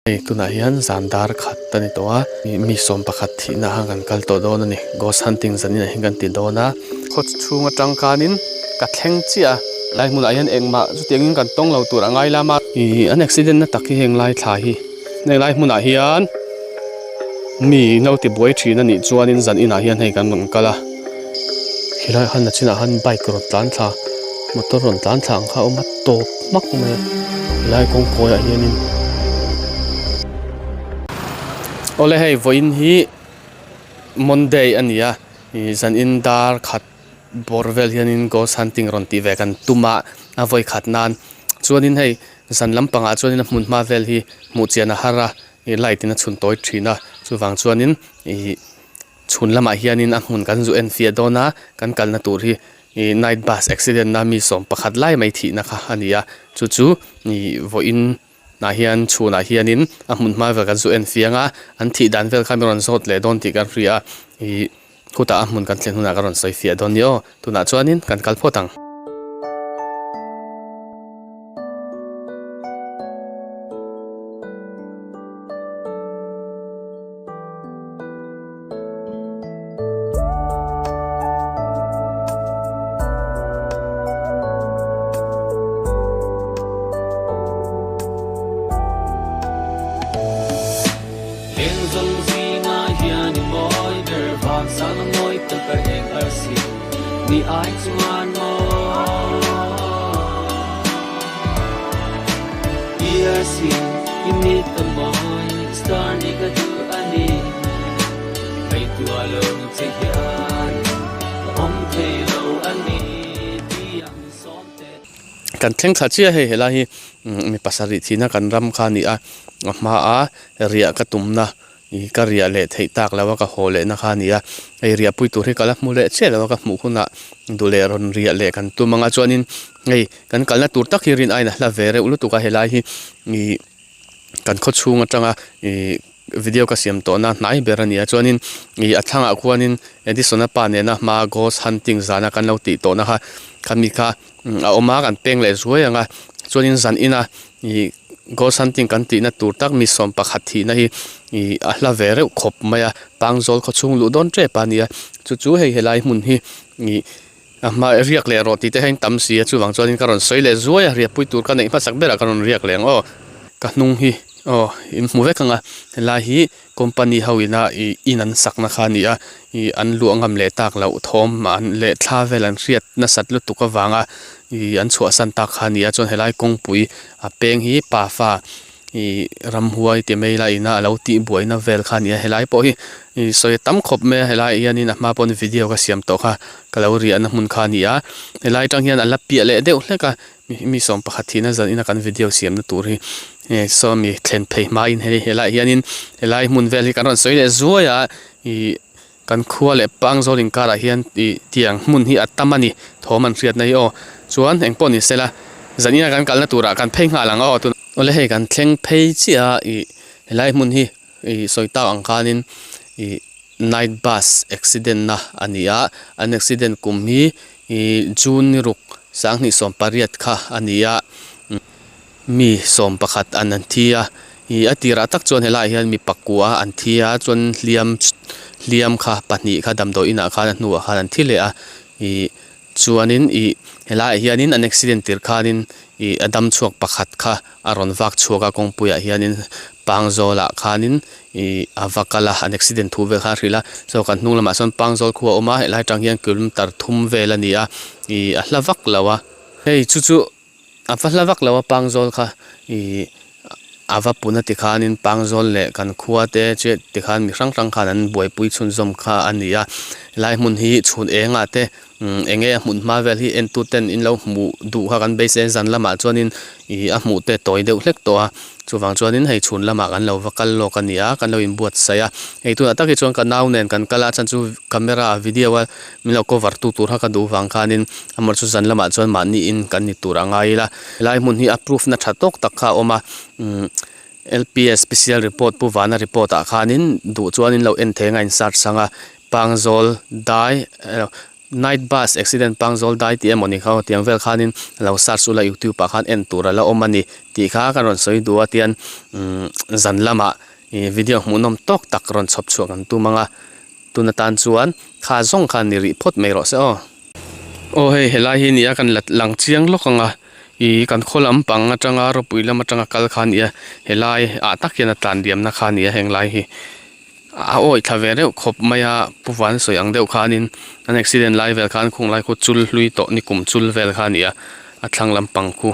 Hei tunah hian zan dar khat a ni tawh a mi sawm pakhat thihna khan kan kal tawh dawn a ni ghost hunting zan inah hian kan ti dawn a. Khaw chhung atang khanin ka thleng chiah a lai hmunah hian engmah chutiangin kan tawng lo tur a ngai lam a. Ih an accident na tak hi heng lai thla hi heng lai hmunah hian mi in lo ti buai thin a nih chuanin zan inah hian hei kan rawn kal a helai han a chinah han bike rawn tlan thla motor rawn tlan thla ang kha a awm a tawp hmak mai a helai kawngkawi ah hianin awle hei vawiin hi monday a ni a ih zanin dar khat bawr vel hianin ghost hunting rawn tih ve kan tum a a vawi khat nan chuanin hei zan lampangah chuanin a hmun hma vel hi hmuh chian a har a ih light in a chhun tawi thin a chuvang chuanin ih chhun lamah hianin a hmun kan zu en fiah dawn a kan kalna tur hi ih night bus accident na mi sawm pakhat lai mai thihna kha a ni a chu chu ih vawiin ah hian chhunah hianin a hmun hma vel kan zu en fiang a an thih dan vel kha mi rawn zawt leh dawn tih kan hria a ih khutah a hmun kan thlen hunah ka rawn sawi fiah dawn ni aw tunah chuanin kan kal phawt ang. Kan thleng thla chiah hei helai hi mi pasarih thihna kan ram kha a ni a a hmaa riah ka tumna ih ka riah leh theih tak lo a ka haw lehna kha a ni a hei riah pui tur hi ka la hmu leh chiah lo a ka hmuh hunah duh leh rawn riah leh kan tum ang a chuanin hei kan kalna tur tak hi rin aiin a hla ve reuh lutuk a helai hi ih kan khaw chhung atanga ih video ka siam tawh na hnai ber a ni a chuanin ih a thlangah khuanin Edisona pa nena hma ghost hunting zana kan lo tih tawh na kha khami kha a awm a kan peng leh zuai ang a chuanin zan ina ih ghost hunting kan tih na tur tak mi sawm pakhat thih na hi ih a hla ve reuh khawp mai a pangzawl khaw chhung luh dawn tep a ni a chu chu hei helai hmun hi ih a hma riak leh rawh tih te hian tam si a chuvang chuanin ka rawn sawi leh zuai a riahpui tur ka neih hmasak berah ka rawn riak leh ang aw ka hnung hi aw in hmu vek ang a helai hi company ho ina ih in an sakna kha a ni a ih an luah ngam leh tak loh thawm an leh thla vel an hriat nasat lutuk avanga ih an chhuahsan tak kha a ni a chuan helai kawngpui a peng hi pafa Ih ramhuai ti mai la ina alo tih buaina vel kha a ni a helai pawh hi ih sawi a tam khawp mai a helai ah hianin a hma pawn video ka siam tawh kha ka lo riahna hmun kha a ni a helai atang hian a la piah leh deuh hlek a mi sawm pakhat thihna zan ina kan video siamna tur hi eh saw mi thlen phei hmain hei helaiah hianin helai hmun vel hi kan rawn sawi leh zuai a ih kan khua leh pangzawl inkarah hian ih tiang hmun hi a tam a ni thawm an hriatna hi aw chuan engpawh ni sela zanina kan kalna turah kan phei nghal ang aw tun awle hei kan thleng phei chiah a ih helai hmun hi ih sawi tak ang khanin ih night bus accident na a ni a an accident kum hi ih june ni ruk sanghnih sawm pariat kha a ni a. Mi sawm pakhat an an thi a, ih a tirah tak chuan helaiah hian mi pakua an thi a chuan hliam hliam kha pahnih kha damdawi inah khan a hnuah khan an thi leh a ih chuanin ih helaiah hianin an accident tir khanin ih a dam chhuak pakhat kha a rawn vak chhuak a kawngpuiah hianin pangzawlah khanin ih a va kal a an accident thu vel kha a hrilh a saw kan hnung lamah sawn pangzawl khu a awm a helai atang hian kilometer thum vel a ni a ih a hla vak lo a hei chu chu. A va hla vak lo a pangzawl kha ih a va pun a tikhanin pangzawl leh kan khua te che tikhan mi hrang hrang khan an buaipui chhunzawm kha a ni a helai hmun hi chhun engah te umm eng nge a hmun hma vel hi entu ten in lo hmuh duh kha kan beisei a zan lamah chuanin ih a hmuh te tawi deuh hlek tawh a. Chuvang chuanin hei chhun lamah kan lo va kal lawk a ni a, kan lo inbuatsaih a. Hei tunah tak hi chuan ka nau nen kan kal a, chhan chu camera a video a min lo cover tu tur kha ka duh vang khanin amaherawh chu zan lamah chuan mahniin kan ni tur a ngai ila. Helai hmun hi a proof na tha tawk tak kha a awm a, umm LPS special report Pu Vana report ah khanin duh chuan in lo en thei anga in search ang a, Pangzawl dai. Night bus accident Pangzawl dai tih emaw ni kha aw tiang vel khanin lo search ula youtube ah khan en tur a la awm a ni tih kha ka rawn sawi duh a tian umm zan lamah ih video hmuhnawm tawk tak rawn chhawp chhuah kan tum ang a tun atan chuan kha zawng khan ni rih phawt mai rawh se aw. Aw hei helai hi nia kan la lang chiang lawk ang a ih kan khaw lampang atanga rawpui lam atanga kal kha a ni a helai ah tak hian a tlan diamna kha a ni a heng lai hi. A awih thla ve reuh khawp mai a, Pu Van sawi ang deuh khanin an accident lai vel khan khung lai khu chul hlui tawh ni kum chul vel kha a ni a, a thlang lampang khu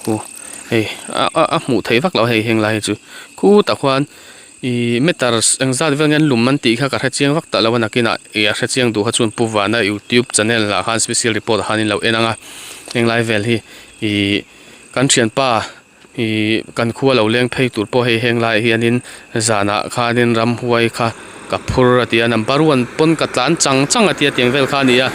khu hei a a hmuh theih vak loh a hei heng lai hi chu khutah khuan ihh meter engzat vel nge an lum an tih kha ka hre chiang vak tak lo a nakinah ih a hre chiang duh kha chuan Pu Vana youtube channel ah khan special report ah khan in lo en ang a heng lai vel hi ihh kan thianpa. Ih kan khua lo leng phei tur pawh hei heng laiah hianin zanah khanin ramhuai kha ka phur a ti a number one pawn ka tlan chang chang a tia tiang vel kha a ni a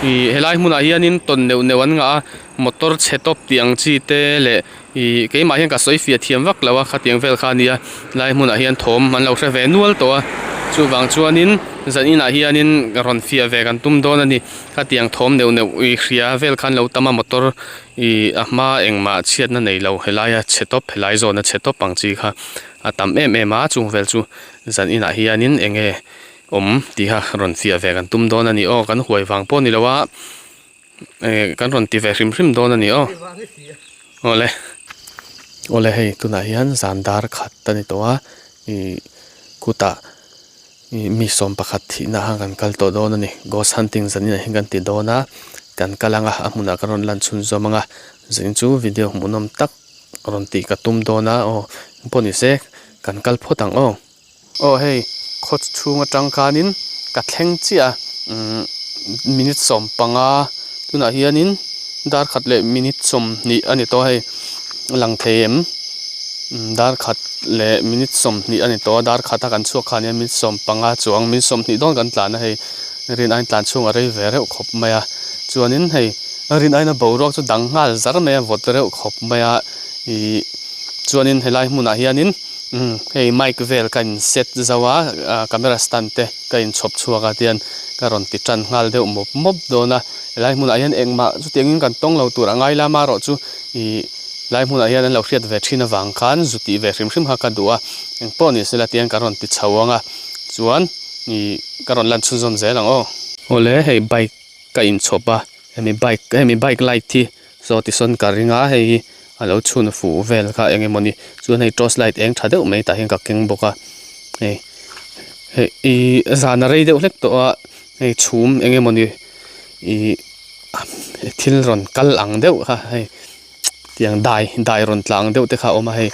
ih helai hmunah hianin tawn neuh neuh an ngah a motor chhe tawp tih ang chi te leh ih keimah hian ka sawi fiah thiam vak lo a khatiang vel kha a ni a helai hmunah hian thawm an lo hre ve nual tawh a chuvang chuanin zan inah hianin rawn fiah ve kan tum dawn a ni khatiang thawm neuh neuh ih hria vel khan lo tam a motor. Ih a hma engmah chhiatna nei lo helaia chhe tawp helai zawna chhe tawp ang chi kha a tam em em a chung vel chu zan inah hianin eng nge awm tih kha rawn fiah ve kan tum dawn a ni aw kan huai vang pawh a ni lo a eh kan rawn ti ve hrim hrim dawn a ni aw awle awle hei tunah hian zan dar khat a ni tawh a ih kutah ih mi sawm pakhat thihna khan kan kal tawh dawn a ni ghost hunting zan inah hian kan ti dawn a kan kal ang a a hmunah ka rawn lan chhunzawm ang a zan chu video hmuhnawm tak rawn tih ka tum dawn a aw engpawh ni se kan kal phawt ang aw. Aw hei khaw chhung atang khanin ka thleng chiah a umm minute 15 tunah hianin dar khat leh minute 20 a ni tawh a hei a lang thei em. Dar khat leh minute 20 a ni tawh a dar khat a kan chhuak khan hian minute 15 chuang minute 20 dawn kan tlan a hei rin aiin tlan chhung a rei ve reuh khawp mai a chuanin hei rin aiin a boruak chu dang nghal zar mai a vawt reuh khawp mai a ih chuanin helai hmunah hianin umm hei mic vel ka in set zo a ah camera stand te ka in chhawp chhuak a tihian ka rawn ti tan nghal deuh mawp mawp dawn a helai hmunah hian engmah chutiangin kan tawng lo tur a ngai lama erawh chu ih. Lai hmunah hian an lo hriat ve thin avang khan zu tih ve hrim hrim kha ka duh a, engpawh ni sela tiang ka rawn ti chho ang a, chuan ih ka rawn lan chhunzawm zel ang aw. Awle hei bike ka inchhawp a, hemi bike hemi bike light hi saw tisawn ka ring a, hei hi a lo chhun fuh vel kha eng emawni chuan hei torch light eng tha deuh mai tah hian ka keng bawk a, hei hei ih zan a rei deuh hlek tawh a, hei chhum eng emawni ih thil rawn kal ang deuh kha hei. Tiang dai dai rawn tla ang deuh te kha a awm a hei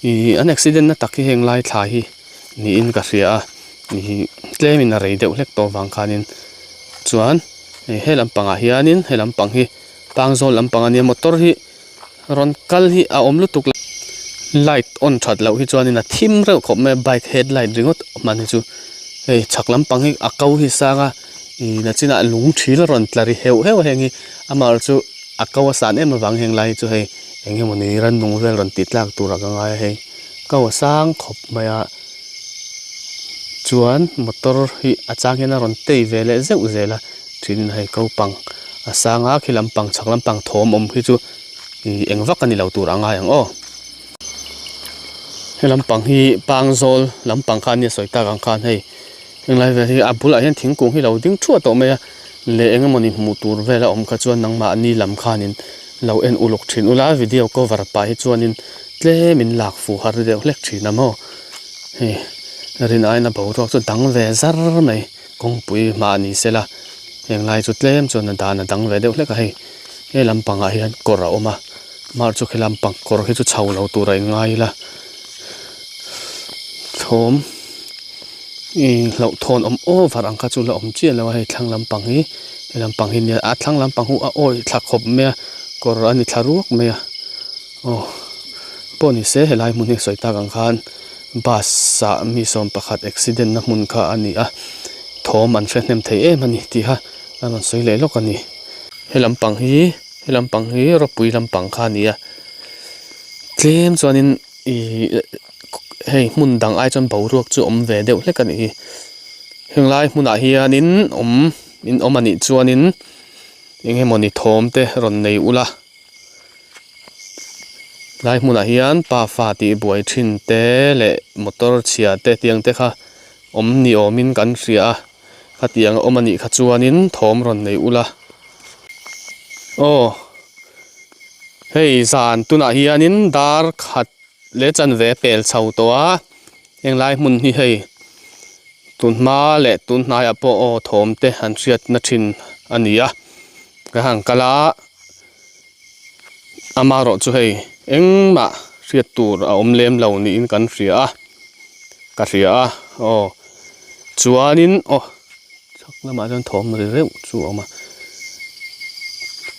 ih an accident na tak hi heng lai thla hi niin ka hria a ih tlemin a rei deuh hlek tawh vang khanin chuan hei he lampangah hianin he lampang hi Pangzawl lampang a nia motor hi rawn kal hi a awm lutuk lo light on that loh hi chuanin a thim reuh khawp mai a bike headlight ringawt hman hi chu hei chhak lampang hi a ko hi sang a ih nachinah lung thil a rawn tla ri heuh heuh a heng hi amaherawhchu chu. A ko a san em avang heng lai hi chu hei eng emawni rannung vel rawn tih tlak turah ka ngai a hei ko a sang khawp mai a chuan motor hi a chang hian a rawn tei ve leh zeuh zel a thinin hei ko pang a sang a khi lampang chhak lampang thawm awm hi chu ih eng vak a ni lo tur a ngai ang aw he lampang hi pangzawl lampang kha ania sawi tak ang khan hei. Henglai vel hi a bulah hian thingkung hi lo ding thuah tawh mai a, leh eng emawni hmuh tur vel a awm kha chuan nangmahni lam khanin lo en uluk thin ula video cover pah hi chuanin tlem in lak fuh har deuh hlek thin a maw hei rin aiin a boruak chu dang ve zar mai kawngpui hmah ni sela henglai chu tlem chuan a dan a dang ve deuh hlek a hei he lampangah hian kawr a awm a mar chu khi lampang kawr khi chu chho lo tur a inngai ila thawm. Ih hlauhthawn awm over ang kha chu la awm chiah lo a hei thlang lampang hi he lampang hi nia a thlang lampang hu a awih thla khawp mai a kawr a ni thla ruak mai a aw pawh ni se helai hmun hi sawi tak ang khan bus ah mi sawm pakhat accident na hmun kha a ni a thawm an hre hnem thei em a ni tih kha a rawn sawi leh lawk a ni he lampang hi he lampang hi rawpui lampang kha a ni a tlem chuanin ih. Hei hmun dang ai chuan boruak chu awm ve deuh hlek a nih hi henglai hmunah hianin awm In awm anih chuanin eng emawni thawm te rawn nei ula. Lai hmunah hian pafa tih buai thin te leh motor chhia te tiang te kha awm ni awmin kan hria a khatiang a awm anih kha chuanin thawm rawn nei ula. Aw hei zan tunah hianin dar khat leh chanve pel chho tawh a heng lai hmun hi hei tun hma leh tun hnaiah pawh aw thawm te an hriatna thin a ni a ka han kal a amaherawh chu hei engmah hriat tur a awm lem lo niin kan hria a ka hria a aw chuanin aw chhak lamah chuan thawm ri reuh chu a awm a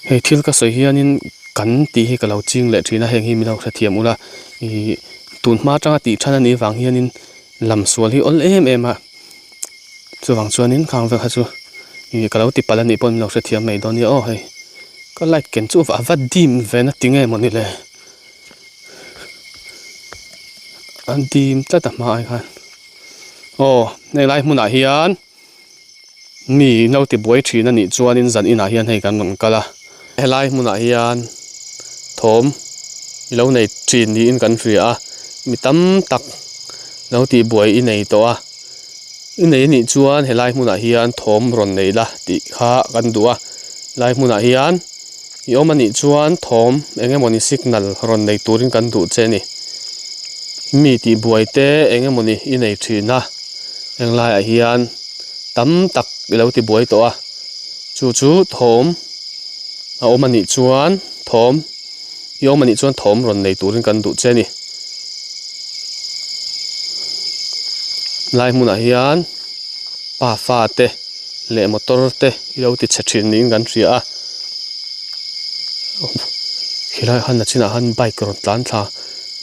hei thil ka sawi hianin kan tih hi ka lo ching leh thin a heng hi min lo hrethiam ula ihh tun hma atanga tih than anih vang hianin lam sual hi awl em em a chuvang chuanin khang vel kha chu ih ka lo ti palh anih pawh min lo hrethiam mai dawn nia aw hei ka light ken chu a va dim ve na ti nge mawni le a dim tlat a hma ai khan aw helai hmunah hian mi in lo ti buai thin anih chuanin zan inah hian hei kan rawn kal a helai hmunah hian thawm i lo nei thin niin kan hria a mi tam tak lo tih buai i nei tawh a i nei anih chuan helai hmunah hian thawm rawn nei la tih kha kan duh a helai hmunah hian i awm anih chuan thawm eng emawni signal rawn nei turin kan duh che a ni mi tih buai te eng emawni i nei thin a henglaiah hian tam tak i lo ti buai tawh a chu chu thawm a awm anih chuan thawm i awm anih chuan thawm rawn nei turin kan duh che a ni lai hmunah hian pa fa te leh motor te i lo ti chhe thin niin kan hria a helaiah khan nachinah khan bike rawn tlan thla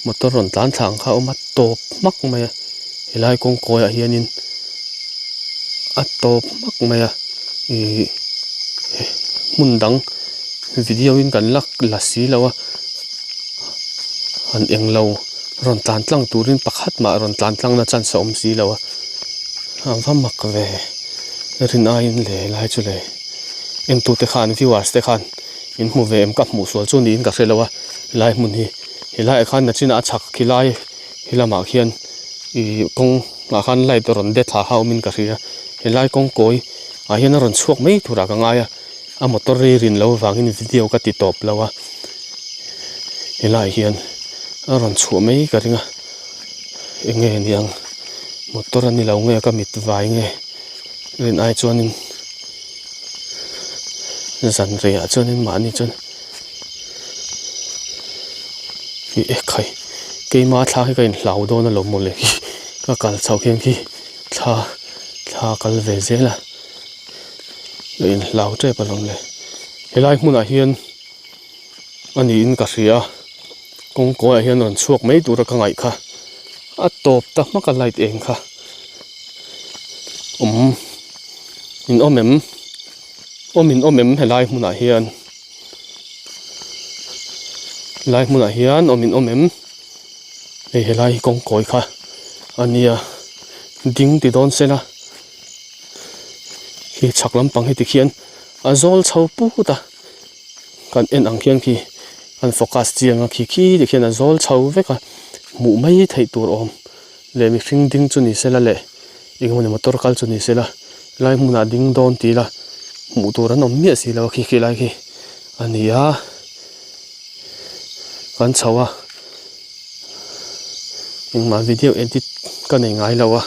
motor rawn tlan thla ang kha a awm a tawp hmak mai a helai kawng kawiah hianin a tawp hmak mai a ihh hmun dang video in kan la la si lo a han englo rawn tlan tlang turin pakhat mah rawn tlan tlang na chance a awm si lo a a va mak ve rin aiin le helai chu le entute khan viewers te khan in hmu ve em ka hmuh sual chu niin ka hre lo a helai hmun hi helaiah khan nachinah a chhak khilai he lamah khian ih kawng ah khan light rawn de thla kha awmin ka hria helai kawng kawi ah hian a rawn chhuak mai turah ka ngai a a motor hi rin loh avangin video ka ti tawp lo a helaiah hian a rawn chhuah mai ka ring a eng nge niang motor a ni lo nge ka mit vai nge rin ai chuanin zan reiah chuanin mahni chuan ih e khai keima thla hi ka inhlau dawn alawm mawle ka kal chhoh khian khi thla thla a kal ve zel a ka inhlau tep alawm le helai hmunah hian a niin ka hria a kawng kawiah hian rawn chhuak mai tura ka ngaih kha a tawp ta hmak a light eng kha awm in awm em awm in awm em helai hmunah hian helai hmunah hian awm in awm em hei helai hi kawng kawi kha a nia ding ti dawn sela khi chhak lampang hi tikhian a zawl chho put a kan en ang khian khi kan focus chiang a khi khi tikhian a zawl chho vek a hmuh mai theih tur awm leh mihring ding chu ni sela leh engemaw motor kal chu ni sela helai hmunah ding dawn ti ila hmuh tur an awm miah si lo a khi khi lai khi a ni a kan chho a engmah video edit ka nei ngai lo a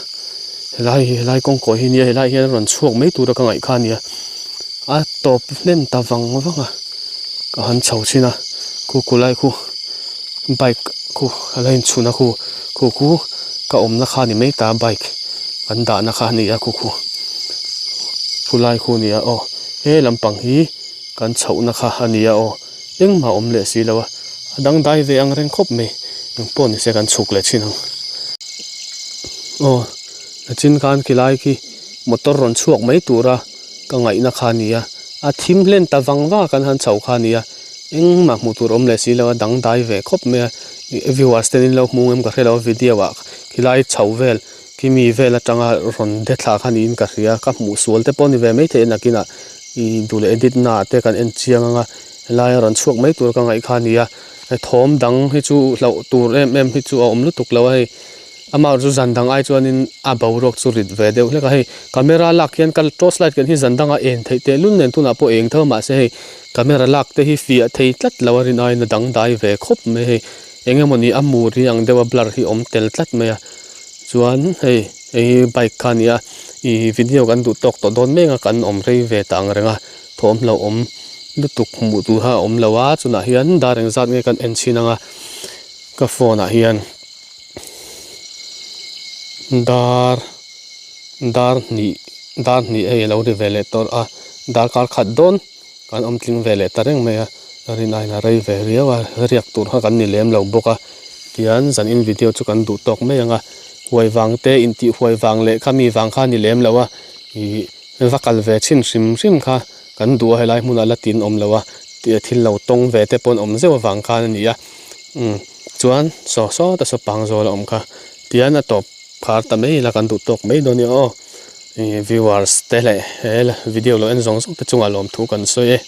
helai hi helai kawng kawi hi nia helai hian a rawn chhuak mai tura ka ngaih kha a nia a tawp hnem ta vang vang a ka han chho chhin a khu khu lai khu bike khu a la inchhun a khu khu khu ka awmna kha a ni mai ta bike an dahna kha a ni a khu khu khu lai khu a ni a aw he lampang hi kan chhohna kha a ni a aw engmah a awm leh si lo a a dangdai ve ang reng khawp mai engpawh ni se kan chhuk leh thin ang aw nachin khan khilai khi motor rawn chhuak mai tura ka ngaihna kha a ni a a thim hlen ta vang vang a kan han chho kha a ni a engmah hmuh tur awm leh si lo a dangdai ve khawp mai a viewers ten in lo hmu ngem ka hre lo a video ah khilai chho vel. Khi mi vel atanga rawn de thla kha niin ka hria, ka hmuh sual te pawh a ni ve maithei a nakinah ih duh leh edit naah te kan en chiang ang a, helaia rawn chhuak mai tur ka ngaih kha a ni a, thawm dang hi chu hlauh tur em em hi chu a awm lutuk lo a hei, amah chu zan dang ai chuanin a boruak chu rit ve deuh hlek a hei, camera lak hian ka torch light kan hi zan dangah en theih tehlul nen tunah pawh eng tho mahse hei camera lak te hi fiah thei tlat lo a rin aiin a dangdai ve khawp mai hei. Eng emawni a mur hi ang deuh a blur hi awm tel tlat mai a chuan hei hei hi bike kha a ni a ih video kan duh tawk tawh dawn mek a kan awm rei ve ta ang reng a thawmhnaw awm lutuk hmuh tur kha a awm lo a chunah hian dar engzat nge kan en chhin ang a ka phone ah hian dar dar hnih dar hnih hei a lo ri ve leh tawh a darkar khat dawn. Kan awm tling ve leh ta reng mai a, rin aiin a rei ve riau a, riak tur kha kan ni lem lo bawk a, tihian zanin video chu kan duh tawk mai ang a, huai vang te intih huai vang leh kha mi vang kha a ni lem lo a, ih va kal ve chhin hrim hrim kha kan duh a helai hmunah la tin awm lo a, thil lo tawng ve te pawh an awm zeuh avang khan a ni a, umm chuan saw sawta saw pang zawl a awm kha, tihian a tawp khar ta mai ila kan duh tawk mai dawn a nia aw. Viewers te leh he video lo en zawng zawng te chungah lawmthu kan sawi e.